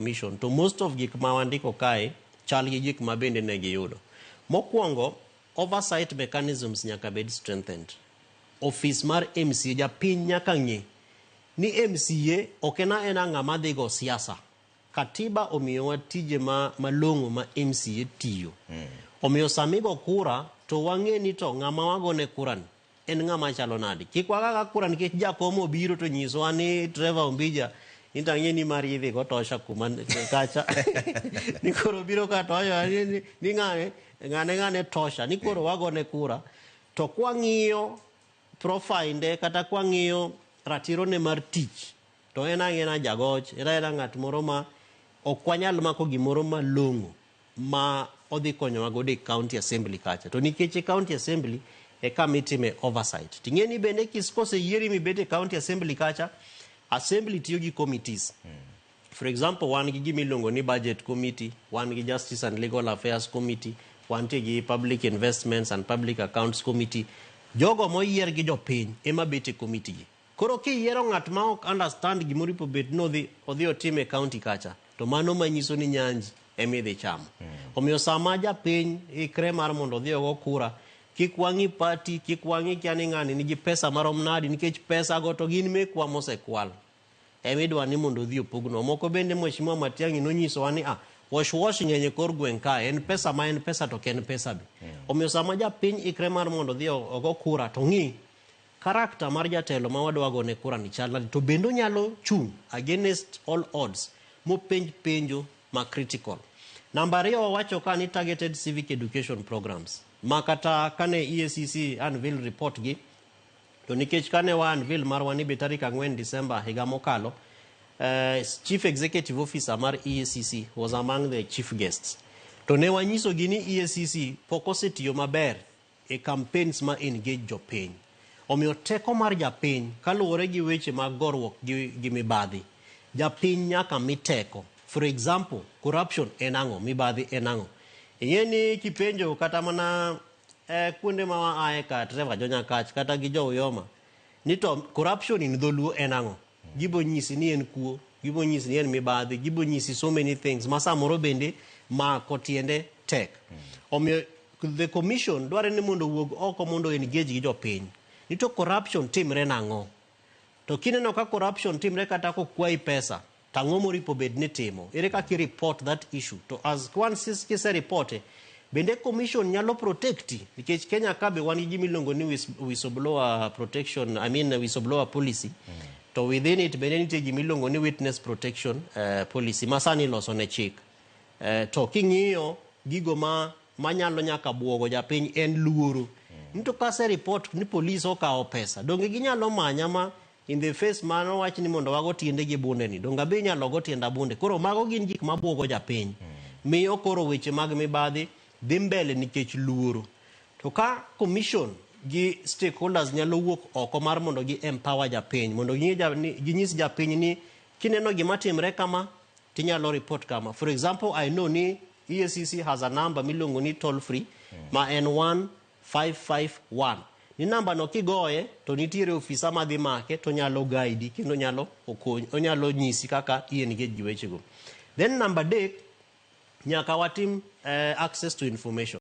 Commission to most of gik ma wandiko kae chal gi gik ma bende ne giyudo. Mokwongo, oversight mechanisms nyaka bed strengthened. Ofis mar MCA, japiny nyaka ng'e ni MCA ok en aena ng'ama dhi go siasa. Katiba omiyowa tije ma malong'o ma MCA tiyo. Omiyo sama igo kura to wang'e ni to ng'ama wagone kura ni en ng'ama chalo nade. Kik waga kura nikech jakom obiro to nyisowa ni Trevor Ombija into ang'e ni mari idhi go tosha kuma kacha ni koro biro ka tosha ni ng'ane ng'ane ng'ane tosha ni koro wagone kura to kwang'iyo profile kata kwang'iyo ratiro ne mar tich to en ang'ena jagoch, en aena ng'at moro ma ok wanyal mako gimoro malong'o ma odhi konyowa godo e county assembly kacha. To nikech e county assembly e kama itime oversight, ting'e ni bende kis koseyieri mibet e county assembly kacha, assembly tiyo gi committees. For example, wan gi gima iluongo ni Budget Committee, wan gi Justice and Legal Affairs Committee, wantie gi Public Investments and Public Accounts Committee. Jogo moyier gi jopiny ema bet e committee gi. Koro kiyiero ng'at ma ok understand gimoripo bet ni odhi otim e county kacha, to mano manyiso ni nyanji emidhi chamo. Omiyo sama japiny ikre mar mondo odhi ogo kura, kik wang'i party, kik wang'i kia ni ng'ani nigi pesa marom nadi, nikech pesa go to gin mekwa mosekwal. Emidwa ni mondo odhi opognwa. Moko bende Mheshimiwa Matiang'i nonyisowa ni wash wash ng'eny e kor gweng' kae, en pesa ma en pesa to ok en pesa be. Omiyo sama japiny ikre mar mondo odhi ogo kura to ng'i character mar jatelo ma wadwa gone kura ni chal nade, to bende onyalo chung' against all odds mopenj penjo ma critical. Namba ariyo, wawacho ka ni targeted civic education programs ma kata kane EACC unveil report gi, to nikech kane wa unveil marwa ni be tarik 4 December higa mokalo, Chief Executive Officer mar EACC was among the chief guests. To ne wanyisogi ni EACC pok osetiyo maber e campaigns ma engage jopiny. Omiyo teko mar japiny kaluwore gi weche mag goruok gi mibadhi, japiny nyaka mi teko. For example, corruption en ang'o? Mibadhi en ang'o? Ing'e ni kipenjo kata mana kuonde ma waaye ka Trevor Jonyakach kata gi jo Uyoma ni to corruption in dholuo en ang'o? Gibo nyisi ni en kuo, gibo nyisi ni en mibadhi, gibo nyisi so many things ma samoro bende mako tiende tek. Omiyo the commission dware ni mondo owuog oko mondo engage gi jopiny. Ni to corruption timre nang'o? To kineno ka corruption timre kata kokwayi pesa, to ang'o moripo bed ni timo? Ere kaka i report that issue? To as once kise reporte, bende commission nyalo protecti? Nikech Kenya ka be wan gi gima iluongo ni whistleblower protection, I mean whistleblower policy. To within it bende nitie gima iluongo ni witness protection policy ma sani iloso ne chik. To king'iyo gigo ma manyalo nyaka buogo japiny en luoro. Ni to kase report ni police okawo pesa, donge ginyalo manya ma in the face mano wach ni mondo wago tiende gi bunde ni, donge abe inyalo go tienda bunde? Koro mago gin gik mabuogo japiny. Miyo koro weche mag mibadhi dhi mbele nikech luoro. To ka commission gi stakeholders nyalo wuok oko mar mondo gi empower japiny, mondo ginyis japiny ni kineno gima timre kama, tinyalo report kama. For example, I know ni EACC has a number miluongo ni toll free ma en 1551. Ni namba no kigoye to nitiere ofisa madhi make to nyalo guide kendo nyalo okony, onyalo nyisi kaka i engage gi wechego. Then namba adek, nyaka watim access to information.